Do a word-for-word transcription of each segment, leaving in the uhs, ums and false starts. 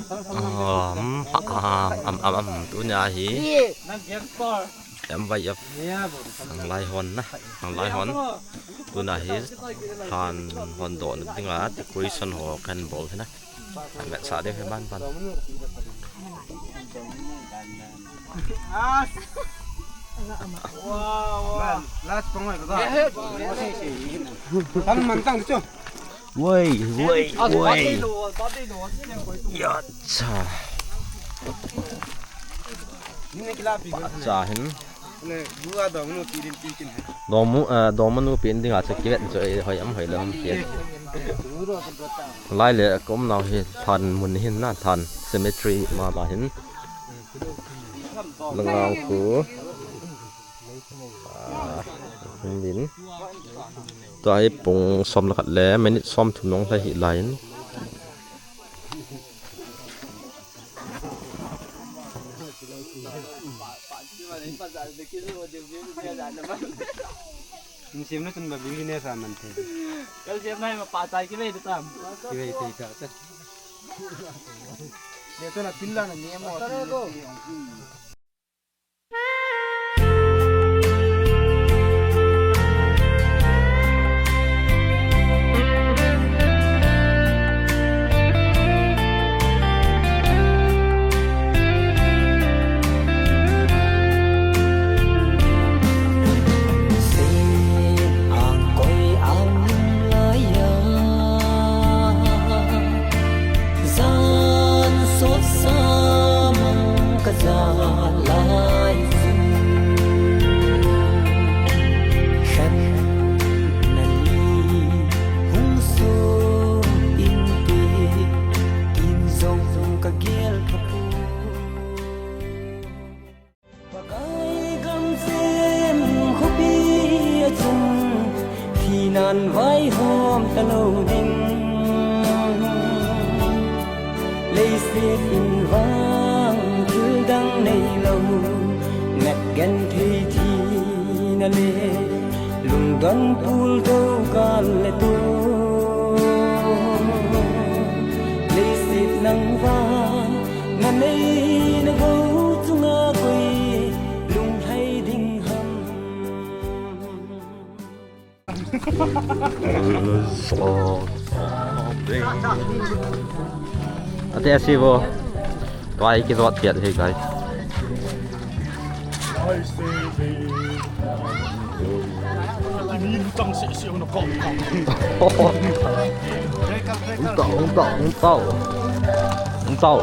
Am, am, am, am, am, tunia hi M Y F, ang lai hon na, ang lai hon. Tunia hi than hon dohna dinga decoration ho kahin bol hi na. Ang vet sa ding hi ban ban. Wow, wow. Last pangoi ko. Tang man tang chu. Woi, woi, woi. Yacha. Pacha hin. Dongmu, eh, dongmanu pen dinga chu kivet chu, eh, hoi am hoi lou ham ti. Lai le ka umnau hi than mun hin na, than cemetery mama hin. Langang khu. Ah, hung din. Tua hi pung som le khat le minute som thum nung lha hi lai in. Sim na tun ba business a man te. Kal sim na ma pa tai ki ve tam. Ki ve te ta ta. Ye to na pilla na ni mo. Zan sot sa mang ka za lai zin. Khan na ni hung su in ti kin zong ka gel ka pu. Pakai gam sem khopi a chun, thinan vaihom talou ding. Leiset in vang thil dang neilou, ngat genthei thina le, lungdon pultou kal le tu. Leiset nang vang, na nei na gou chunga koi lunglhai ding ham. Ate asi bo. Tua hi kijot piat hi, guys. Hung tao, hung tao, hung tao. Hung tao.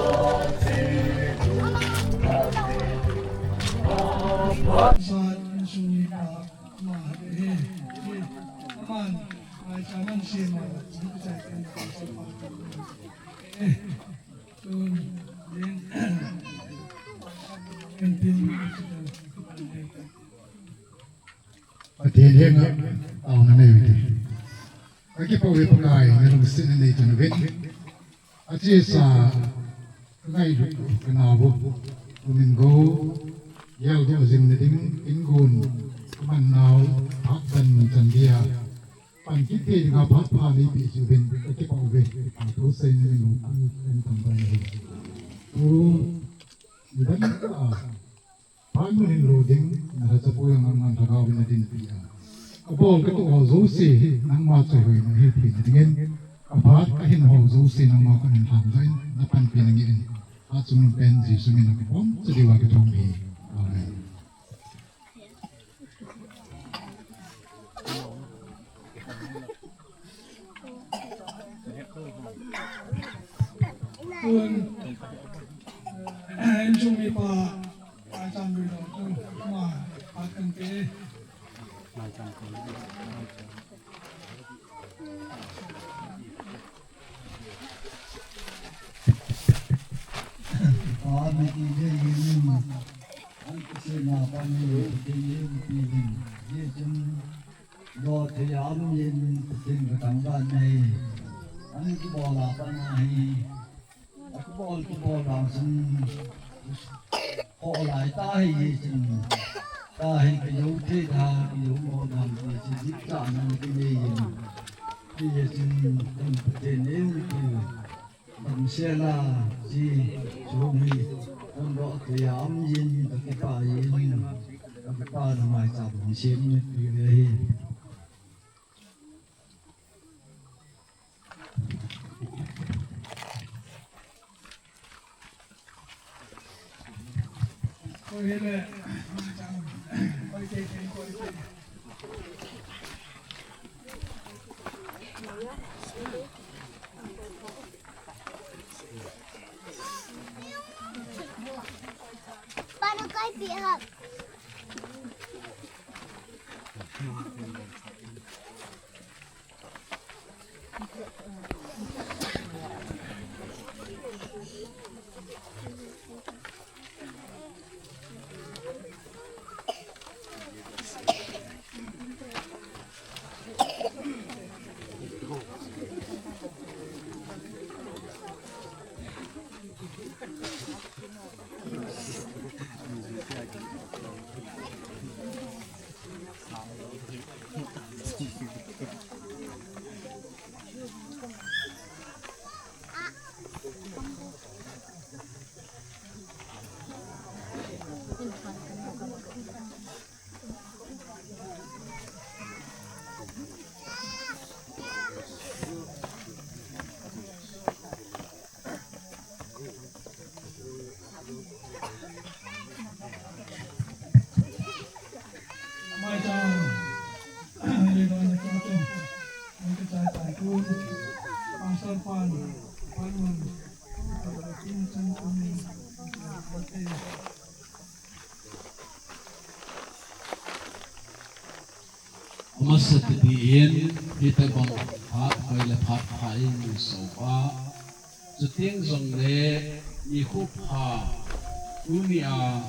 Pathen henga taona nei uvin. Kakipah uve Pakai, nalungsetna neitona uvin. Achesa kangailut kanao u, tunin gou geldoh jing nading in gon kaman nau phat ban chan dia pan kit thei dinga phat pha neipeh jeh uvin kakipah uve. Thu seina min u kan tambai hi. Tu nidan ka Phat mun hin lo ding, nalhacha pu jong nangman lhagao vin nadinpi a. Kabol katoh ho jouse hi nangma chawihoina hi theina dingin, kaphat kahin ho jouse nangma khut in lhamdoh in, napanpi nangeh in. Achungnung pen Jesu min a kapom cha diuva kithum ahi. Amen. Tun, eh, insung mipa, Pai Chamlui lo tu, ma, phat kan pe. Pa, mi ti je yin, an ti se na pa ni, ti yin, ti yin, ye chun, Lo thei a um in Pathen ka thangvah in ahi. An kibol a pat na hi. A kibol, kibol vang chun. Khoh lai ta hi hi chun. Ta hi kijo thei ta, kijo mo dam ti chun jipcha nan kinei in. Ti hi chun, kan Pathen in ti. Tam sela, chi, chu mi, tam ro, ke ya, am yin, ka kipa yin, ka kipa na mai cha, bung sim ni, pi ve hi. Amasa titi in, hitabang phat hoi le phat pha in sou pa. Chuteng jongle, nikho pha, tunia,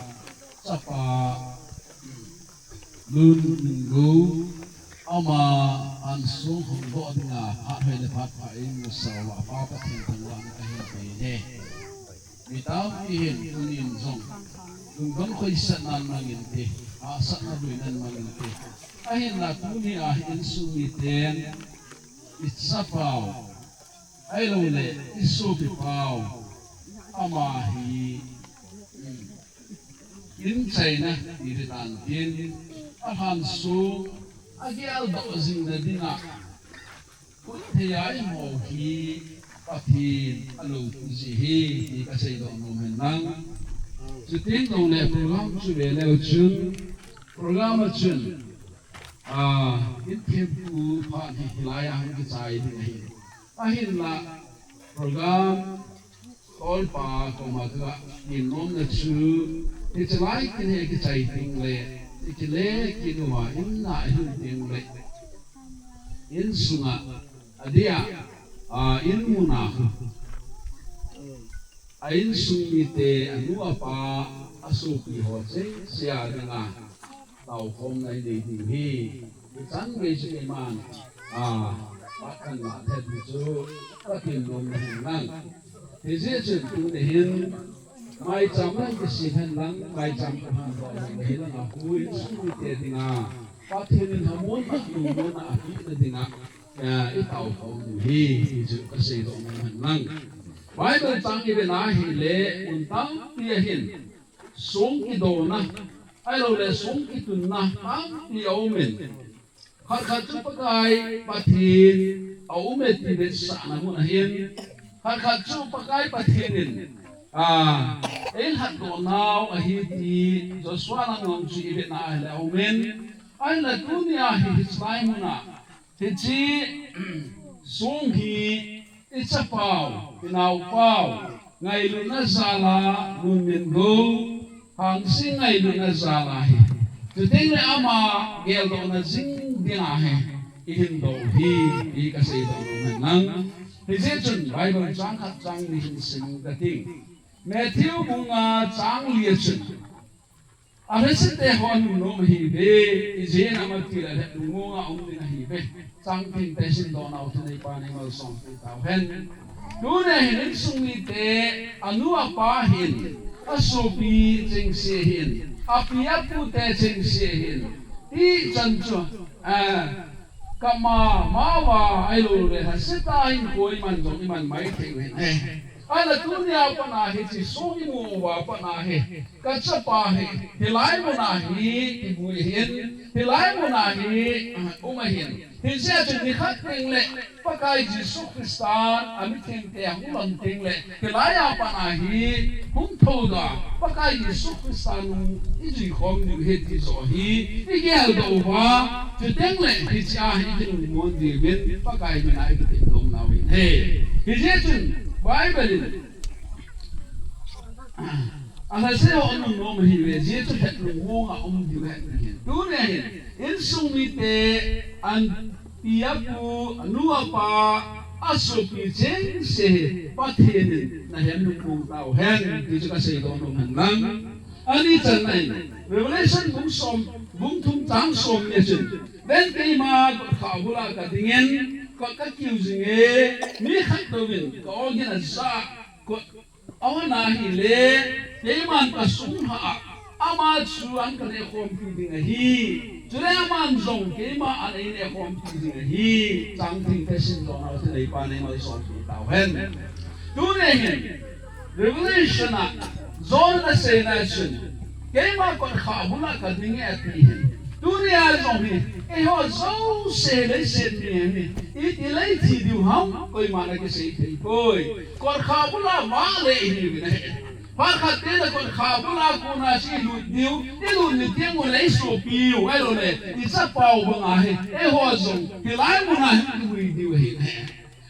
chapa, Lunminlou, ama insung hung doh dinga, phat hoi le phat pha in sou a, apa Pathen thangvahna kahin pe e. Mi tampi hin tunin jong, lungdon khoisatnan mangin te, hahsatna boinan mangin te. Ahinla tunia hi insung miten, i chapau, ahilouleh, i sopipau, ama hi, in chaina, i ritan tin, a lhansung, a geldoh jingna dinga, Kut thei a i mo hi Pathen a lo ti ji hi, ti ka seidoh nom hen lang. Chuteng jongle program chu ve leu chun, program a chun, a, in thempu phat hi hilai a hung kichai ding ahi. Ahinla, program, Tolpa koma ka, in nomna chu, hiche lai kin hi kichai ding le, i kile kin uva, in na i hung ding le. Insunga, adia, a, in muna. A insung mite, anu apa, asopi ho chengse a dinga. Taokhomna i nei diu hi. Ichan gei chu keiman, a, phat kahin la thei diu chu, Pathen nomna hin lang. Hijeh chun tuni hin, maicham lang kisem hen lang, maicham kahin bol lang hi lang a, hu insung mite dinga, Pathen in hamon a, lungmon a, apehna dinga, a, i taokhom diu hi, ti chu ka seidoh nom hen lang. Bible chang i vet na hile, mun tampi a hin, song kidona, ahilouleh song kitunna tampi a um in. Khat khat chu Pakai Pathen a um e ti vetsahna mun ahin. Khat khat chu Pakai Pathen in, a, eilhatdoh nau ahi ti Joshua lam jong chu i vet na ahile a um in. Ahinla tunia hi hiche lai mun a, hiche song hi I chapau, i naopau, ngailutna jal a, Lunminlou, Hangsing ngailutna jal a hi. Chuteng le ama geldohna jing ding ahi, i hin doh u hi, ti ka seidoh nom hen lang. Hijeh chun Bible chang khat chang ni hin sim ka ting. Matthew bung nga chang li a chun. Alhasam te ho nunnom ahi ve, ijeh inem itile lungmong a um ding ahi ve. Chang theng te simdoh nau thuneipan eimalsom peh tauhen. Tuni hin insung mite, anu apa hin, asopi chengse hin, api apu te chengse hin, ichan chu, a, Kama, maova, ahilouleh, hasita hinkho iman jong iman maithei uvin ahi. Ahinla tunia pat a hiche song imu uva pat a hi, kachapa hi, hilai mun a hi, kivui ahin, hilai mun a hi, um ahin. Hijeh chun nikhat teng le, Pakai Jesu Christan, amithengte ahung lhon teng le, hilai a pat a hi, hung thoudoh a, Pakai Jesu Christa nung ijui khom diu ahi ti joh hi, igeldoh uva, chuteng le, hichea hi ikinungmon diuvin, Pakai mina ikitepto nau ahi. Hijeh chun, Bible in, alhase ho anungnom ahi ve, hijeh chun lhep lungmong a um diu ahi. Tunia hin, insung mite, an pi a pu, anu a pa, asopi chengse hi Pathen in nahet lungmong tauhen, ti chu kasei nom ahi lang. Ani channa in, Revelation bung som, bung thum chang som ni a chun, ven keima kotkhah bul a kadingin, kot kakiu jinge, mi khat touvin ka-awgin ajah, kot a-on ahile, keiman kasung lhah a, ama chu an kanehkhompi ding ahi. Chule aman jong keima an einehkhompi ding ahi. Chang thengte simdoh nau chu neipa neimalsompi tauhen. Tunia hin, Revelation a, John in aseina chun, keima kotkhah bul a kadinge ati hin. Tunia jong hi, eiho jouse leiset mihem hi, iti le ithi diu ham, koiman akisei thei poi. Kotkhah bul a vale ihiuvin ahi. Phat khat teng le kotkhah bul a kona chu ilut diu, ilut ni teng uleh isopiu, ahilouleh, ichapau banga hi, eiho jong, hilai mun a hi ivui diu ahi.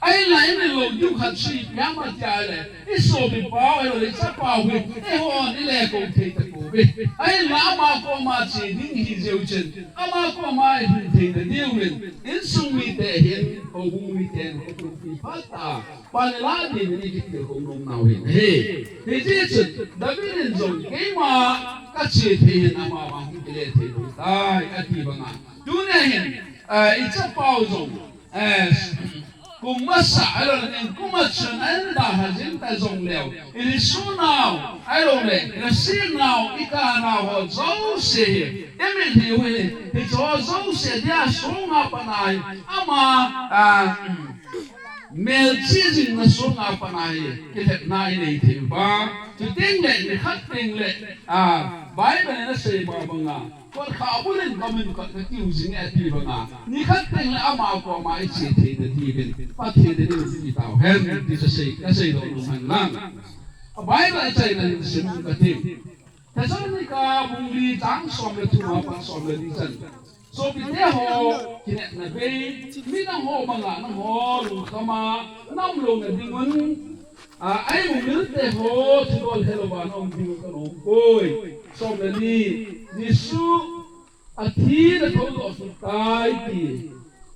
Ahinla imil lou diu khat chu ipi ham ati le, isopipau, ahilouleh, ichapau hi, eihon ilekou thei tapouve. Ahinla ama koma che ding ihi jeh chun, ama koma ihung thei tadiuvin, insung mite hin, houbung miten, houbung mite phat a, pan ilah diuvin ikitilkhou nom nau ahi. Hijeh chun, David in jong keima kache thei in amavang kile thei lou tai, ati banga. Tunia hin, eh, ichapau jong, eh, kum masa, ahilouleh kum a chun, ahin dalha jing ta jongleu, ilhiso nau, ahilouleh, ilhase nau, ika nau ho jouse hi, imitlhi u hi, hiche ho jouse dia song a pat a hi, ama, ah, melchih jingna song a pat a hi, kilhepna inei thei uva. Chuteng le, nikhat teng le, ah, Bible in asei banga, kotkhah bul in kamin kot kakiu jinge ati banga, nikhat teng le ama koma iche thei nadiuvin, Pathen in eiumpi tauhen, ti chu sei, kaseidoh nom ahi lang. A Bible achaina hin sim kate. Thessalonica bung li chang som le thum a pat som le li chan. Sopite ho, kinepna bei, midang ho manga nangho lungkham a naum louna dingun, a, a-imumilte ho, thudol helouva naum dingun kanom poi. Som le li, Jesu athi le thoudoh suhtai ti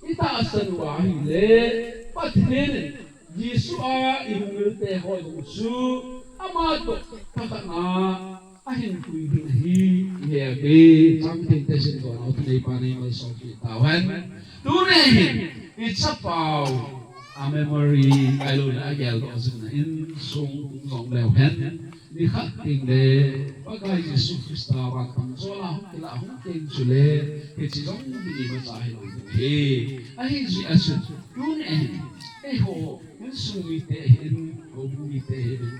itahsan uva ahile, Pathen in Jesu a imumilte ho jong chu ama toh thakhatna ahin pui ding ahi, ihet uve. Chang thengte simdoh nau chu neipa neimalsompi tauhen. Tunia hin, ichapau a memory, ahilouleh ageldoh jingna insung hung jong leu hen. Nikhat teng le, Pakai Jesu Christa vantang jol a hung kilah hung teng chule, hiche jong hi imacha hilou ding ahi. Ahijeh a chun, tunia hin, eiho, insung mite hin, houbung mite hin,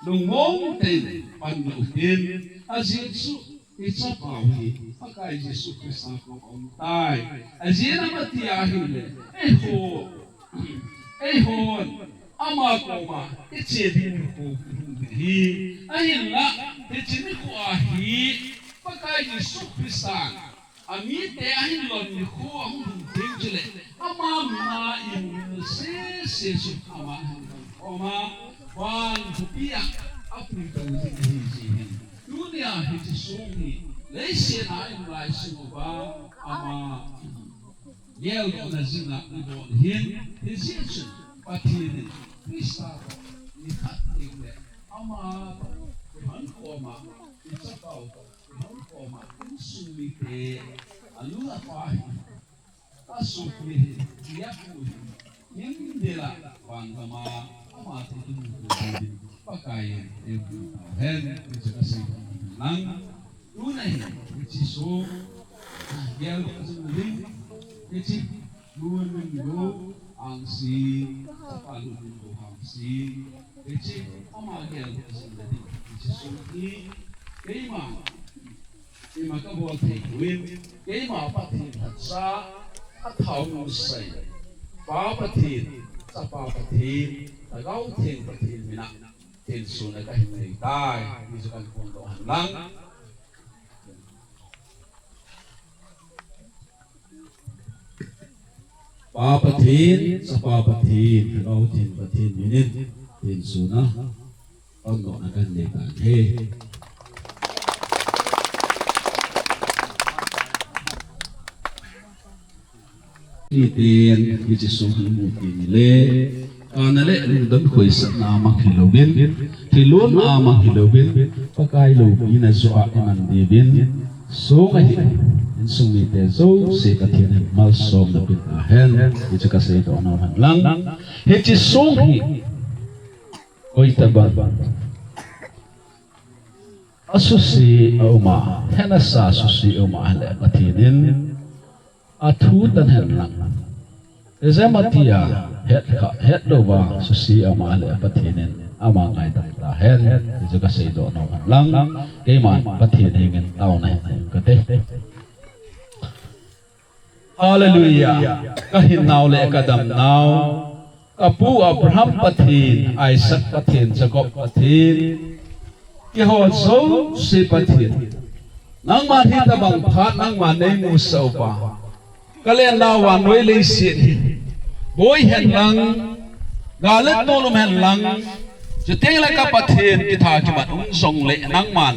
lungmong tah in pan lou hitin, ajeh chu ichapau hi Pakai Jesu Christa koma aum tai. Ajeh chu ipi ham ati ahile, eiho, eihon ama koma iche ding nikho hung ding ahi. Ahinla, hiche nikho a hi Pakai Jesu Christa amite ahin lon nikho ahung lhung teng chule, ama mina imil sese chu aman ahin lon khom a, van khopi a apuitou ding ahi jeh hin. Tunia hiche song hi, leiset a ium lai sung uva, ama geldohna jing a ibol ahin, hijeh chun Pathen in Christa toh nikhat teng le ama toh ilhon khom a, ichapau toh ilhon khom a, insung mite, anu apa hi, asopi hi, pi apu hi, himdel a, vangam a, ama toh imu diuvin, Pakai in eiumpi tauhen, ti chu kasei nom ahi lang. Tuna hi, hiche song, geldoh jing uvin, Hiche, Lunminlou Hangsing, chapa Lunminlou Hangsing. Hiche, ama gel jing le ding. Hiche sung hi, keima, keima kabol thei uvin, keima Pathen lhacha, athau sei. Pa Pathen, Chapa Pathen, Lhagao Theng Pathen mina, thensona kahin nei tai, hichu kahin phongdoh hen lang. Pa Pathen, Chapa Pathen, Lhagao Theng Pathen minin, thensona, phongdohna kahin nei tai. Miten, hiche sung hi mu teng le, kana le lungdon khoisatna mang hilouvin, thilon a mang hilouvin, Pakai loupina joh a iman diuvin, sung ahi, insung mite jouse Pathen in malsom napeh tahen, hichu kaseidoh nom hen lang. Hiche sung hi, koi tabang asuse aum a, hena sa suse aum a le Pathen in athu tan hen lang. Ijemtia het kha, het louva suse aum a le Pathen in ama ngaidam tahen, hichu kaseidoh nom hen lang. Keiman Pathen hengin taona hin kate. Hallelujah. Kahinnau le kadamnau, kapu Abraham Pathen, Isaac Pathen, Jacob Pathen, keiho jouse Pathen, nangman hitabang phat nangman neimusah uva, kalennau vannoi leiset hi boi hen lang, gal le tol um hen lang, chuteng le ka Pathen kitha kimat um jongle nangman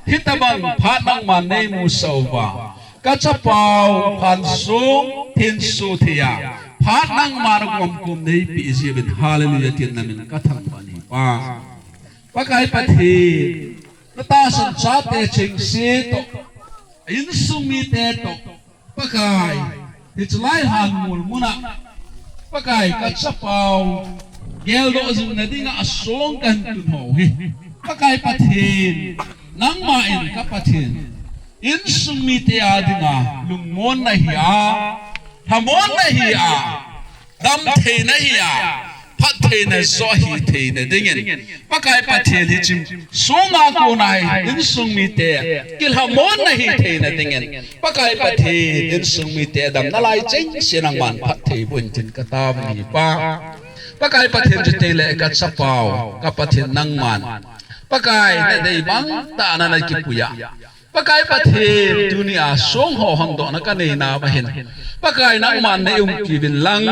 hitabang phat nangman neimusah uva, kachapau phansung thenso thei a phat nangman gomkom neipeh jiuvin, hallelujah tin namin kathangvah in Pa. Pakai Pathen, natahsan chate chengse toh, insung mite toh, Pakai, hiche lai hanmol muna, Pakai, kachapau geldoh jing nadinga asong kahin tun ho hi, Pakai Pathen, nangman ka Pathen, insung mite a dinga lungmonna hia, lhamonna hia, damtheina hia, phattheina joh ahi theina dingin, Pakai Pathen hiche sunga kona hi insung mite kilhamonna hi theina dingin, Pakai Pathen insung mite damna lai chengse nangman phatthei boh in tin kataovin Pa. Pakai Pathen, chuteng le kachapau, ka Pathen nangman, Pakai, nadei bang tah a nakipui a, Pakai Pathen, tunia song ho hongdohna kanei nauva hin, Pakai, nangman neiumpi uvin lang.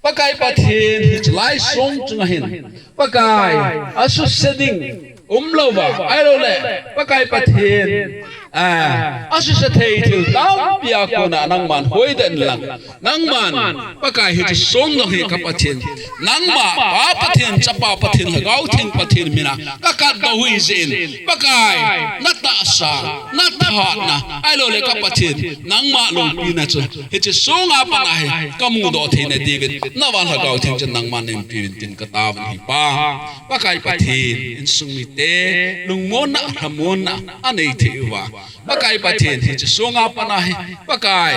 Pakai Pathen, hiche lai song chunga hin, Pakai, asuse ding umlouva, ahilouleh Pakai Pathen, ah, asuse thei thil tampi a kona nangman hoidoh in lang. Nangman, Pakai, hiche song jong hi ka Pathen, nangma Pa Pathen, Chapa Pathen, Lhagao Theng Pathen mina kakatdoh u ahi jeh in, Pakai, natahsa, nathatna, ahilouleh ka Pathen, nangma loupina chu hiche sunga pat a hi kamudoh theina diuvin, naval Lhagao Theng chun nangman neiumpi uvin tin kataovin Pa. Pakai Pathen, insung mite lungmonna, lhamonna anei thei uva, Pakai Pathen, hiche sunga pat a hi, Pakai,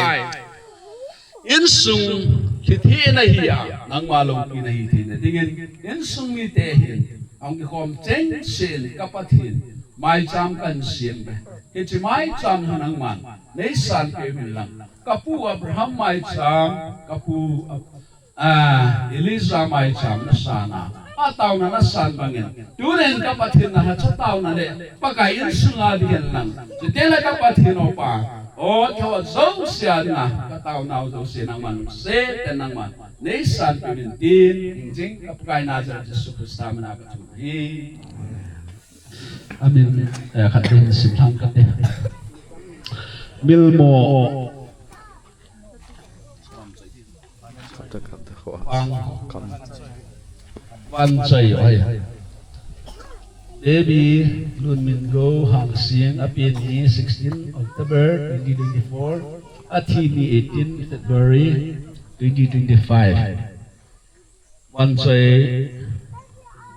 insung lhithei na hia, nangma loupina hi theina dingin, insung mite hin, ahung kikhom chengse in ka Pathen, maicham kahin sem uve. Hiche maicham hi nangman neisanpeh uvin lang. Kapu Abraham maicham, kapu Ab-, ah, Elijah maicham nasan a, ataona nasan bangin, tunin ka Pathen nalhacha taona le Pakai insunga dingin lang, chuteng le ka Pathen o Pa, o, keiho jouse a dinga kataonau jouse nangman, se ten nangman neisanpeh uvin tin, hingjing ka Pakai Nazareth Jesu Christa mina kathum ahi. Amen. Eh, khat din simlhang kate. Milmo. Pang. Vanchoi, oi. Baby Lunminlou Hangsing, apen ni sixteen October twenty twenty-four, athi ni eighteen February twenty twenty-five. Vanchoi,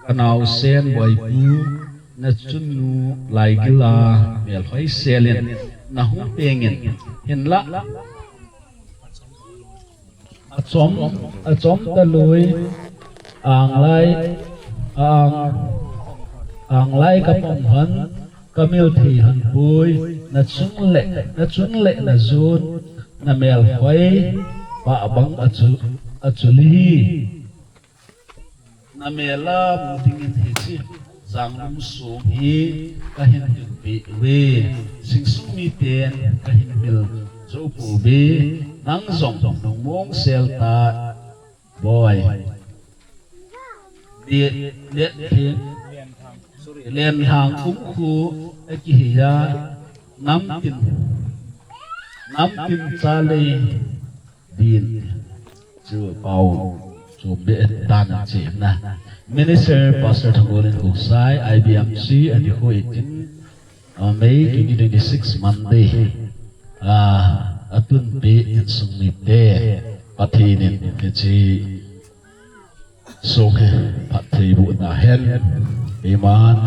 ka naosen Boipu, na chunnu Laigila melhoisel in nahung pengin, hinlah Chom, achom talui, anglai, ang, anglai kapom hon, kamil thei hon pui, nachung le, nachung le najun, namel hoi, pah bang achu, achuli. Namel a mu dingin hiche, Janglum sung hi kahin hilpeh uve, Singsung miten kahin hil jou pouve, nang jong nungmong sel ta, boi. Let, let, Lenlhang Umkhu akihi a, Namtin, Namtin Chalei Din, chu pao, chu be dan chi na. Minister Pastor Thangolin Kuksai, I B M C, and the whole eighteen, uh, May twenty twenty-six, Monday. Ah, atunpi insung mite, Pathen in hiche sung hi phattheiboh tahen. Amen.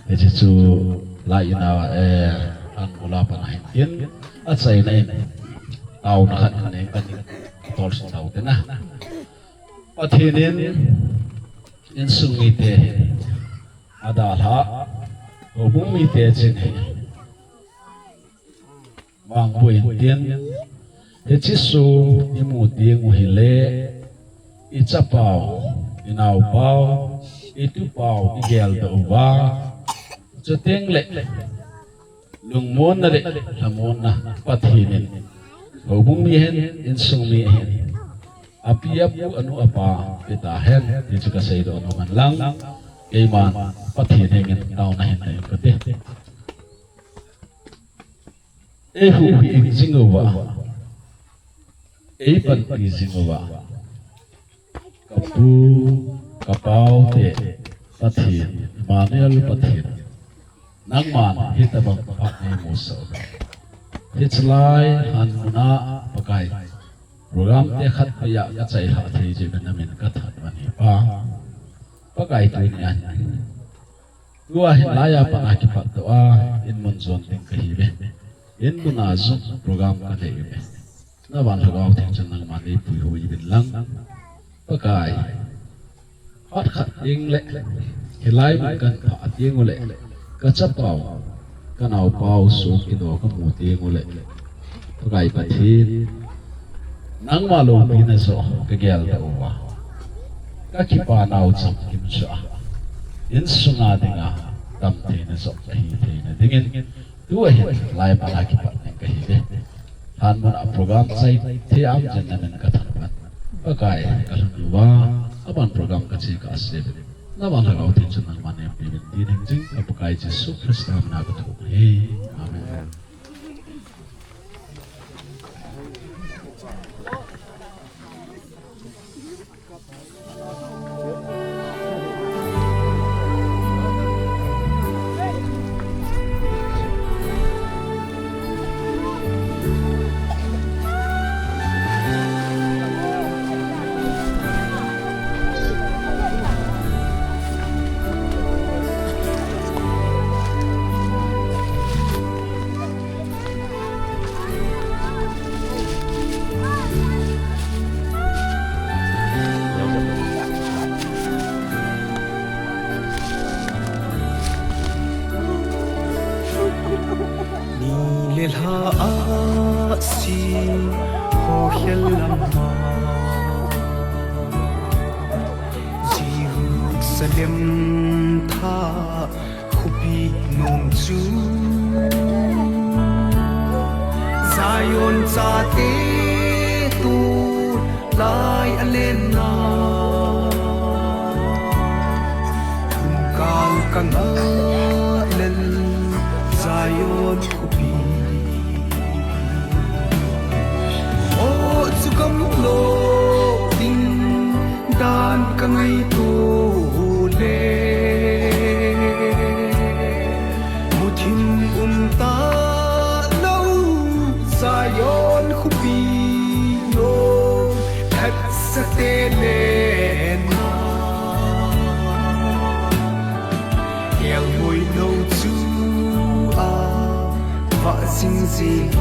Hiche chu lai ina, eh, an ula pan ahin tin. Achaina in, taona khat in kahin tolsuh tau te na. Pathen in insung mite adalhah, houbung mite ching hi vangboh intin, hiche sung imu teng u hile, ichapau, inaopau, itupau igeldoh uva, chuteng le lungmonna le lhamonna Pathen in houbung mi hin, insung mi hin, api apu, anu apa pe tahen, ti chu kaseidoh nom hen lang, keiman Pathen henga taona hin nei kate. Eihuhhing jing uva, eipanpi jing uva, kapu, kapau te Pathen, Emmanuel Pathen, nangman hitabang phat neimusah uve. Hichelai hanmuna Pakai, program te khat pia kachailhah thei jeh in namin kathanvah e Pa. Pakai, tunia hin, tua hin laiya pat a kipat toh a, in mun jon ding kahiuve. In mun a jong program kanei uve. Navan Lhagao Theng chun nangman neipuihoi uvin lang, Pakai. Phat khat teng le, hilai mun kahin phah teng ule, kachapau, kanaopau sung kidoh kamu teng ule, Pakai Pathen, nangma loupina joh kageldoh uva, kakipa nau chamkim chu a, insunga dinga damtheina joh kahi theina dingin, tua hin laiya pat a kipat ning kahiuve. Hanmun a program chai thei am jeh in namin kathanvah e. Pakai, kalhun uva, aban program kache kahse uve. Navan Lhagao Theng chun nangman neipuiuvin tin hingjing, ka Pakai Jesu Christa mina kathum ahi. Amen. Ni le lha a si ho khel lam ma, Jerusalem tha khopi nom chu, Zion chate tulai a lenna, thumkal ka ngah lel Zion khopi. Aw, chu gamlo ding dan ka ngaito le, muthim um talou Zion khopi, lungthim sa te lenna, gelngoi lou chu a vah jing jing.